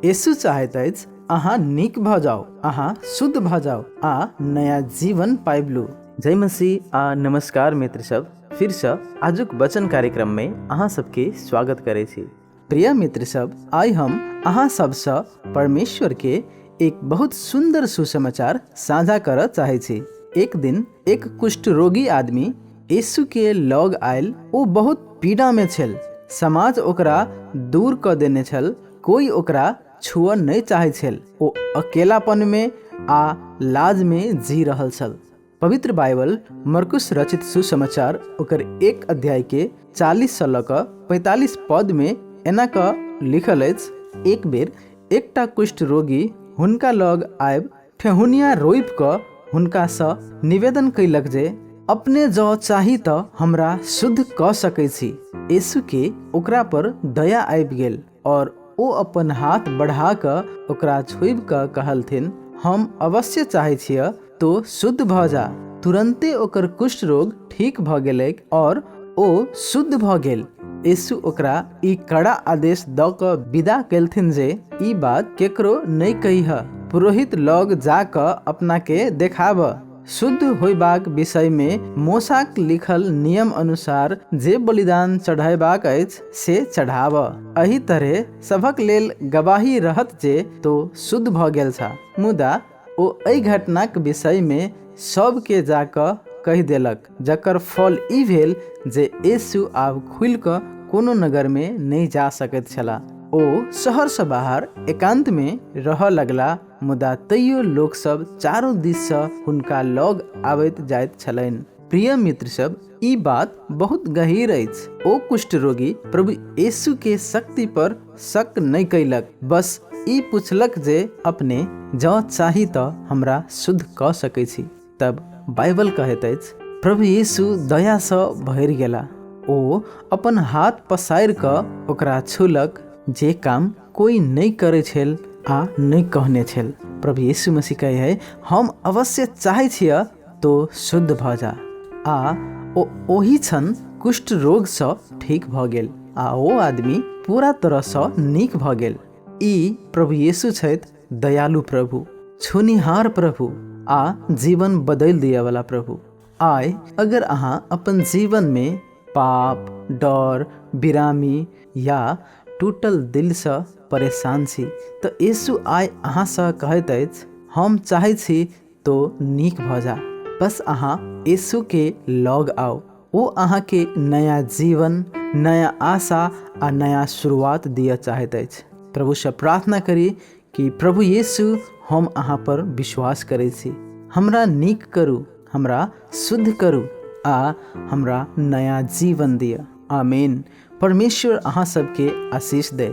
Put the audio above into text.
यीशु चाहैत अछि अहाँ नीक भऽ जाउ, अहाँ शुद्ध भऽ जाउ आ नया जीवन पाबि लू। जय मसीह आ नमस्कार मित्र सब, फिरसँ आजुक वचन कार्यक्रममे अहाँ सबके स्वागत करै छी। प्रिय मित्र सब, आइ हम अहाँ सबसँ परमेश्वर के एक बहुत सुन्दर सुसमाचार साझा करऽ चाहै छी। एक दिन एक कुष्ठ रोगी आदमी यीशु के लग आयल। ओ बहुत पीड़ा में छल। समाज ओकरा दूर कऽ देने छल। कोई ओकरा छुअ नहि चाहै छल। ओ अकेलापनमे आ लाजमे जी रहल छल। पवित्र बाइबल मरकुस रचित सुसमाचार ओकर 1 अध्याय के 40 सँ लऽ कऽ 45 पदमे एना कऽ लिखल अछि, एक बेर एकटा कुष्ठ रोगी हुनका लग आबि ठेहुनिया रोपि कऽ हुनकासँ निवेदन कयलक जे अपने जँ चाही तऽ हमरा शुद्ध कऽ सकै छी। यीशुके ओकरा पर दया आबि गेल और ओ अपन हाथ बढ़ा कऽ ओकरा छुबि कऽ कहलथिन, हम अवश्य चाहै छिअ, तो शुद्ध भऽ जा। तुरन्ते ओकर कुष्ठ रोग ठीक भऽ गेलैक और ओ शुद्ध भऽ गेल। यीशु ओकरा ई कड़ा आदेश दऽ कऽ विदा केलथिन जे ई बात केकरो नहि कहिह, पुरोहित लग जा कऽ अपनाके देखाब। शुद्ध होयबाक विषयमे मोसाक लिखल नियम अनुसार जे बलिदान चढ़यबाक अछि से चढ़ाब। एहि तरहे सभक लेल गवाही रहत जे तो शुद्ध भऽ गेल छह। मुदा ओ एहि घटनाक विषयमे सभके जा कऽ कहि देलक, जकर फल ई भेल जे यीशु आब खुलि कऽ कोनो नगरमे नहि जा सकैत छलाह। ओ शहरसँ बाहर एकान्तमे रहऽ लगलाह, मुदा तैयो लोकसभ चारू दिससँ हुनका लग आबैत जाइत छलनि। प्रिय मित्र सब, ई बात बहुत गहीर अछि। ओ कुष्ठ रोगी प्रभु यीशु के शक्ति पर शक नहि कयलक, बस ई पुछलक जे अपने जँ चाही तऽ हमरा शुद्ध कऽ सकै छी। तब बाइबल कहैत अछि, प्रभु यीशु दयासँ भरि गेला। ओ अपन हाथ पसारि कऽ ओकरा छूलक, जे काम कोई नहि करै छल आ नहि कहने छल। प्रभु यीशु मसीह कहै है, हम अवश्य चाहै छिअ, तो शुद्ध भऽ जा। आ ओ ओहि क्षण कुष्ठ रोगसँ ठीक भऽ गेल आ ओ आदमी पूरा तरहसँ नीक भऽ गेल। ई प्रभु यीशु छथि, दयालु प्रभु, छुनिहार प्रभु आ जीवन बदलि दिअवला प्रभु। आइ अगर अहाँ अपन जीवनमे पाप, डर, बिरामी या टूटल दिलसँ परेशान छी तऽ यीशु आइ अहाँसँ कहैत अछि, हम चाहै छी तो नीक भऽ जा। बस अहाँ यीशुके लग आउ, ओ अहाँके नया जीवन, नया आशा आ नया शुरुआत दिअ चाहैत अछि। प्रभुसँ प्रार्थना करी कि प्रभु यीशु, हम अहाँ पर विश्वास करै छी, हमरा नीक करू, हमरा शुद्ध करू आ हमरा नया जीवन दिअ। आमीन। परमेश्वर अहाँ सबके आशीष दे।